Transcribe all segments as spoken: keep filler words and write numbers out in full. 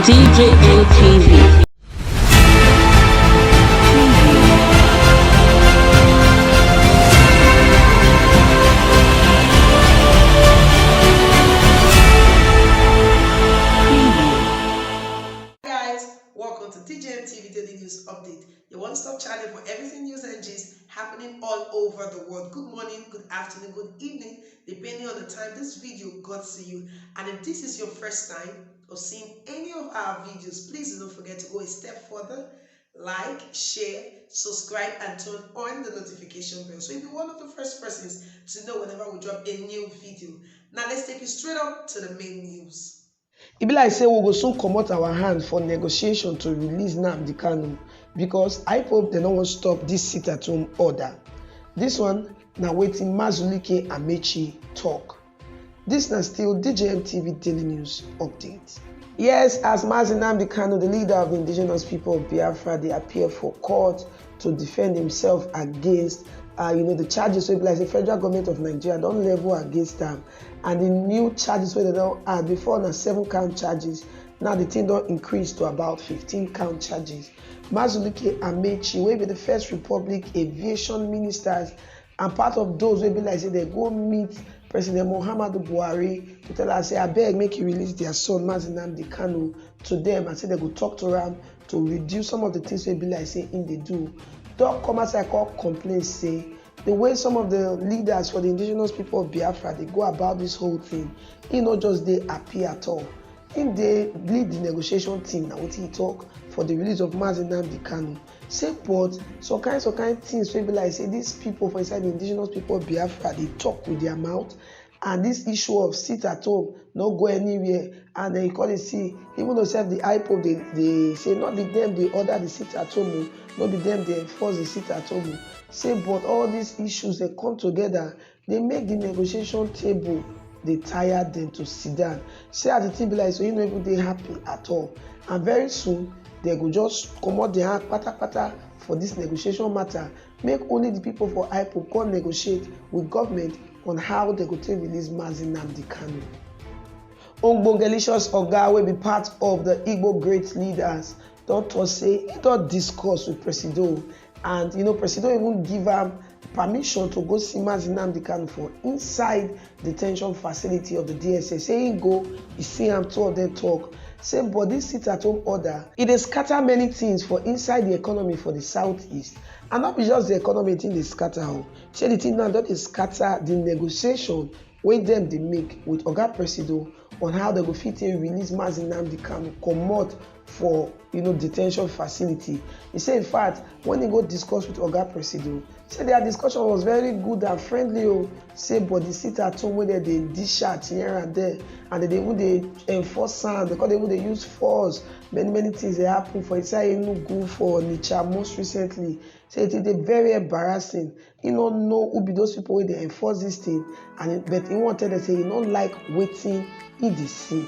D J M T V. Guys, welcome to D J M T V Daily News Update, your one-stop channel for everything news and gist happening all over the world. Good morning, good afternoon, good evening, depending on the time this video got to you. And if this is your first time of seeing any of our videos, please don't forget to go a step further, like, share, subscribe, and turn on the notification bell, so you'll be one of the first persons to know whenever we drop a new video. Now let's take you straight up to the main news. E be like say we go soon comot our hand for negotiation to release Nnamdi Kanu, because IPOB dem no wan stop this sit-at-home order. This one na wetin Mazulike Amechi talk. This na still D J M T V Daily News Update. Yes, as Mazi Nnamdi Kanu, the leader of the indigenous people of Biafra, dey appear for court to defend himself against, uh, you know, the charges wey be like say federal government of Nigeria don level against am, and the new charges wey dem don add. Before na seven count charges, now the thing don increase to about fifteen count charges. Mazulike Amechi, wey be the First Republic aviation ministers and part of those wey be like say dem go meet President Muhammadu Buhari to tell her say abeg make he release their son Mazi Nnamdi Kanu to them and say dem go talk to am to reduce some of the things wey be like say im dey do, don come outside come complain say the way some of the leaders for the indigenous people of Biafra dey go about this whole thing, e no just dey happy at all. Im dey lead the negotiation team, na wetin he talk, for the release of Mazi Nnamdi Kanu. Say but some kind some kind things wey be like say these people for inside the indigenous people of Biafra dey talk with their mouth, and this issue of sit at home no go anywhere, and then you come dey see, even though sef the IPOB dey dey say no be dem dey order the sit at home o, no be dem dey enforce the sit at home o. Say but all these issues dey come together dey make the negotiation table dey tire dem to sit down. Say as the thing be like so, he no even dey happy at all, and very soon dem go just comot their hand patapata for this negotiation matter, make only the people for IPOB come negotiate with government on how dem go take release Mazi Nnamdi Kanu. Ogbongelicious Oga, wey be part of the Igbo great leaders, don talk say he don discuss with Presido, and you know Presido even give am permission to go see Mazi Nnamdi Kanu for inside detention facility of the D S S. Say he go, he see am, two of them talk. Say but this sit at home order, e dey scatter many things for inside the economy for the southeast, and not be just the economy thing dey scatter o. Say the thing now don dey scatter the negotiation wey dem dey make with Oga Presido on how dem go fit take release Mazi Nnamdi Kanu comot for you know detention facility. He say in fact when he go discuss with Oga Presido, say their discussion was very good and friendly o. Say but the sit at home wey dem dey dish out here and there, and dem dey even dey enforce am, dem come dey even dey use force. Many many things dey happen for inside Enugu, for Onitsha most recently. Say it dey very embarrassing. He no know who be those people wey dey enforce this thing, and but he wan tell them say he no like wetin he dey see.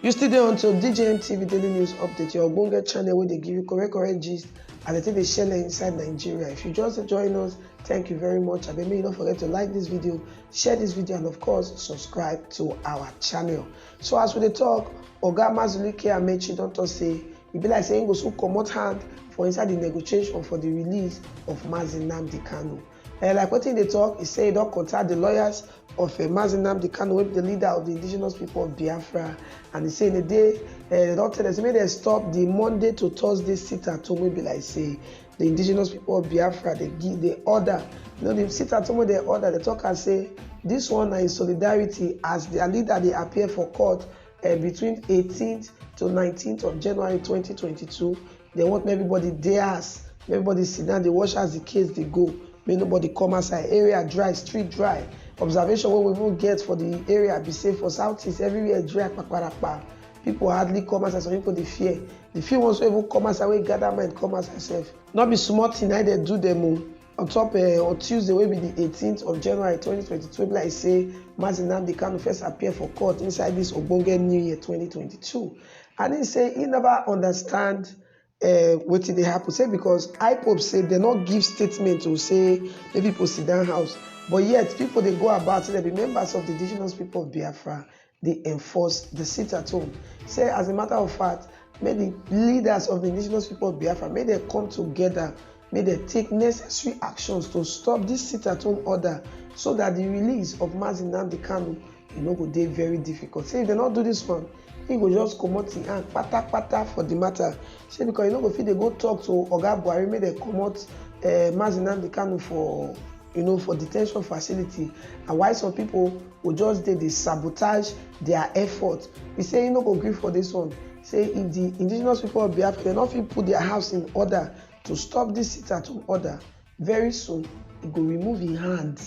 You still dey on to D J M T V Daily News Update, your ogbonge channel wey dey give you correct correct gist as dem take dey shele inside Nigeria. If you just join us, thank you very much. Abeg make you no forget to like this video, share this video, and of course subscribe to our channel. So as we dey talk, Oga Mazulike Amechi don talk say e be like say im go soon comot hand for inside the negotiation for the release of Mazi Nnamdi Kanu. Eh, like wetin e dey talk, e say e don contact the lawyers of eh, Mazi Nnamdi Kanu, wey be the leader of the indigenous people of Biafra, and e say in a day, eh, dem don tell them say make dem stop the Monday to Thursday sit at home wey be like say the indigenous people of Biafra dey give the order. You know, the sit at home wey dem order, dem talk am say this one na in solidarity as their leader dey appear for court eh, between eighteenth to nineteenth of January twenty twenty-two. Dem want make everybody dey house, make everybody sit down dey watch as the case dey go, make nobody come outside. Area dry, street dry. Observation wey we even get for the area be say for southeast everywhere dry kpakparapa. People hardly come outside, some people dey fear. The few ones wey even come outside, wey gather mind come outside sef, no be small thing na im dey do dem o. On top eh, on Tuesday wey be the eighteenth of January twenty twenty-two, e be like say Mazi Nnamdi Kanu first appear for court inside this ogbonge new year twenty twenty-two, and he say he never understand eh, wetin dey happen. Say because IPOB say dem no give statement to say make people sit down house, but yet people dey go about say dem be members of the indigenous people of Biafra, dey enforce the sit at home. Say, as a matter of fact, make the leaders of the indigenous people of Biafra, make dem come together, make dem take necessary actions to stop this sit at home order, so that the release of Mazi Nnamdi Kanu, e no go dey very difficult. Say if dem no do this one, he go just comot him hand patapata for the matter. Say because you no go fit dey go talk to Oga Buhari make dem comot, eh, Mazi Nnamdi Kanu for, you know, for detention facility, and why some people go just dey dey sabotage their effort. He say he no go gree for this one. Say if the indigenous people of Biafra, dem no fit put their house in order to stop this sit at home order, very soon he go remove him hand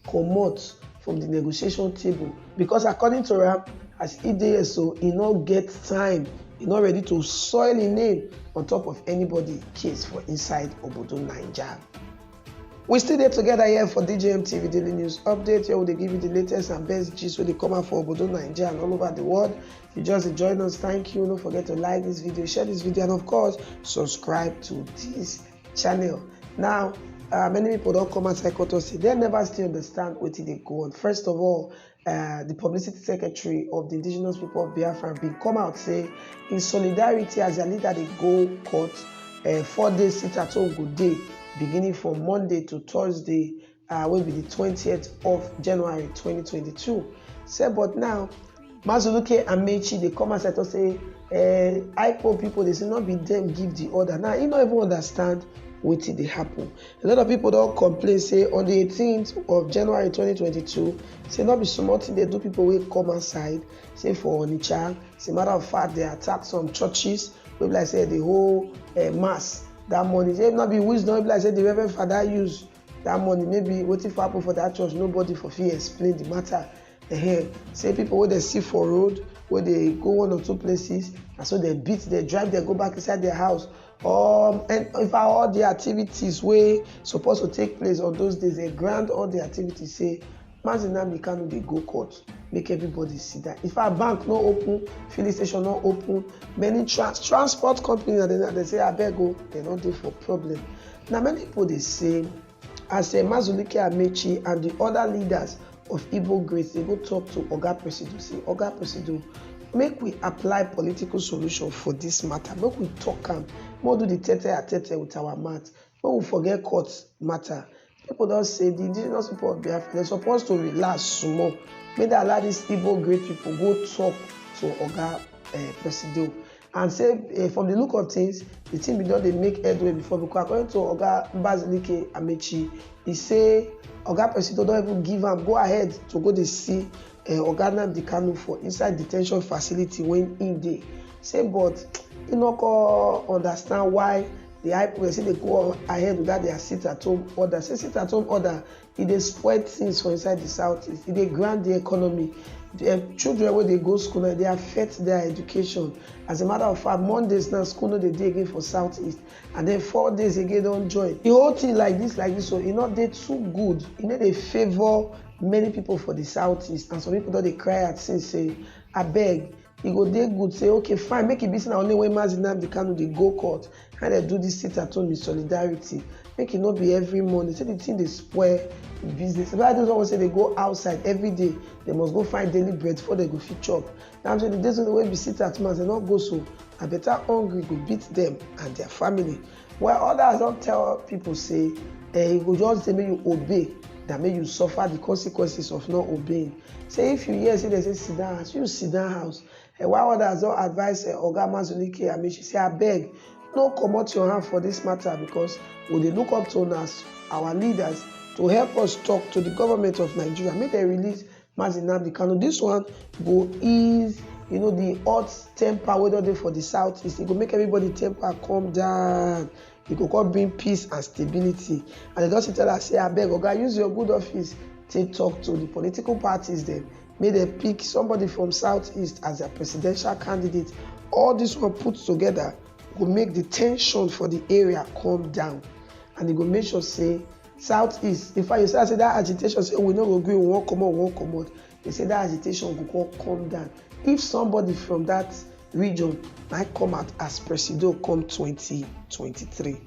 comot from the negotiation table, because according to am, as e dey here so, e no get time, e no ready to soil im name on top of anybody case for inside obodo Naija. We still dey together here for D J M T V Daily News Update, where we dey give you the latest and best gist wey dey come out for obodo Naija and all over the world. If you just dey join us, thank you. No forget to like this video, share this video, and of course, subscribe to this channel. Now, uh, many people don come outside court say dem never still understand wetin dey go on. First of all, uh, the publicity secretary of the indigenous people of Biafra bin come out say, in solidarity as their leader dey go court, uh, four days sit at home go dey, beginning from Monday to Thursday, uh, wey be the twentieth of January twenty twenty-two. Say, but now, Mazi Uluke Amaechi dey come outside to say, eh, IPOB people, they say not be them give the order. Now, he no even understand wetin dey happen. A lot of people don complain say on the eighteenth of January twenty twenty-two, say not be small thing they do people wey come outside, say for Onitsha. As a matter of fact, they attack some churches, wey be like say the whole, eh, mass that morning. Say not be wisdom, wey be like say the Reverend Father use that morning. Maybe wetin for happen for that church, nobody for fit explain the matter. Ehen. Say people wey dem see for road, wey dey go one or two places, na so dem beat dem, drive dem go back inside their house. Um, and in fact, all the activities wey suppose to take place on those days, dem grant all the activities, say Mazi Nnamdi Kanu dey go court, make everybody sit down. In fact, bank no open, filling station no open, many trans-, transport company, na dem, na dem say, "Abeg o, dem no dey for problem." Na many people dey say, as, eh, Mazi Uluke Amaechi and the other leaders of Igbo greats dey go talk to Oga Presido, say, "Oga Presido, make we apply political solution for this matter. Make we talk am. Make we do the tete a tete with our mouth. Make we forget court matter." People don say the indigenous people of Biafra, dem suppose to relax small. Make dem allow these Igbo great people go talk to Oga, eh, Presido. And say, eh, from the look of things, the thing bin don dey make headway before, because according to Oga Mazi Uluke Amaechi, he say Oga Presido don even give am go ahead to go dey see, eh, Oga Nnamdi Kanu for inside detention facility wey im dey. Say, but he no come understand why the IPOB say dey go ahead with that their sit at home order. Say sit at home order, e dey spoil things for inside the southeast. E dey grind the economy. The, eh, children wey dey go school now, e dey affect their education. As a matter of fact, Mondays now, school no dey dey again for southeast. And then four days again don join. The whole thing like this, like this, so e no dey too good. E no dey favour many people for the southeast. And some people don dey cry out since say, "Abeg, e go dey good say, okay, fine, make e be say na only when Mazi Nnamdi Kanu dey go court, how dem do this sit at home in solidarity. Make e no be every morning." Say the thing dey spoil business. But I just always say they go outside every day, they must go find daily bread before they go fit chop. Now, so the days wey be sit at home, as they no go so, a better hungry go beat them and their family. While others don tell people say, eh, you go just say make you obey than make you suffer the consequences of not obeying. Say if you hear say they say sit down house, you sit down house. And while others don advise, eh, Oga Mazi Uluke Amaechi, say, "Abeg, no comot your hand for this matter, because we dey look up to una as our leaders to help us talk to the government of Nigeria, make dem release Mazi Nnamdi Kanu." This one go ease, you know, the hot temper wey don dey for the southeast. E go make everybody temper come down. E go come bring peace and stability. And they don still tell us say, "Abeg, Oga, use your good office take talk to the political parties dem. Make dem pick somebody from southeast as their presidential candidate." All this one put together go make the tension for the area come down. And e go make sure say southeast, in fact, you see, I say that agitation, say we no go gree, we wan comot, we wan comot. They say that agitation go come, come down if somebody from that region might come out as Presido come twenty twenty-three.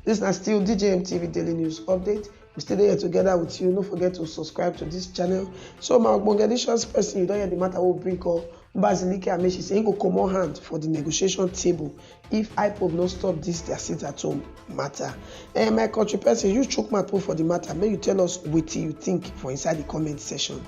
This na still D J M T V Daily News Update. We still dey here together with you. No forget to subscribe to this channel. So my ogbonge delicious person, you don hear the matter wey we bring come. Mbazilike Amechi say he go comot hand for the negotiation table if IPOB no stop this their sit at home matter. Eh, my country person, you chook mouth put for the matter. Make you tell us wetin you think for inside the comment section.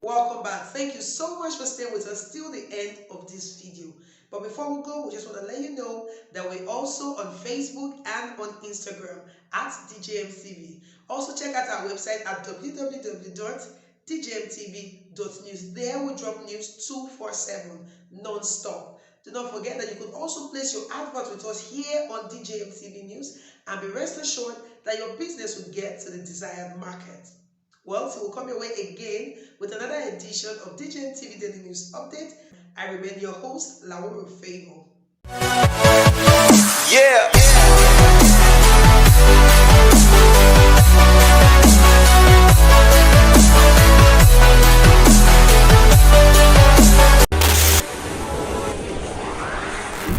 Welcome back. Thank you so much for staying with us till the end of this video. But before we go, we just want to let you know that we're also on Facebook and on Instagram at D J M T V. Also check out our website at w w w dot d j m t v dot news. There we drop news two four seven non-stop. Do not forget that you could also place your advert with us here on D J M T V News and be rest assured that your business will get to the desired market. Well, so we'll come your way again with another edition of D J M T V Daily News Update. I remain your host, Laura Favor. Yeah.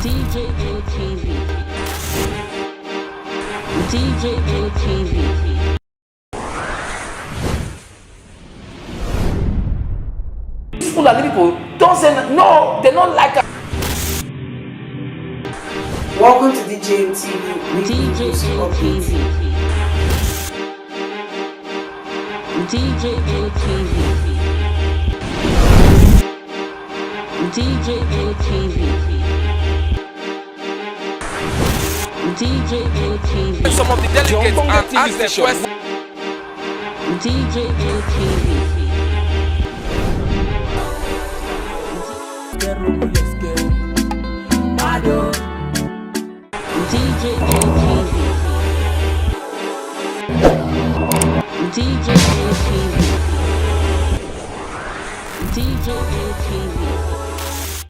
D J M T V. D J M T V. These Fulani people don't say n-, no, they don't like us. Welcome to D J M T V. D J M T V. D J M T V. D J M T V. D J M T V. Some of the delegates and ask them questions. D J M T V. D J M T V. D J M T V. D J M T V.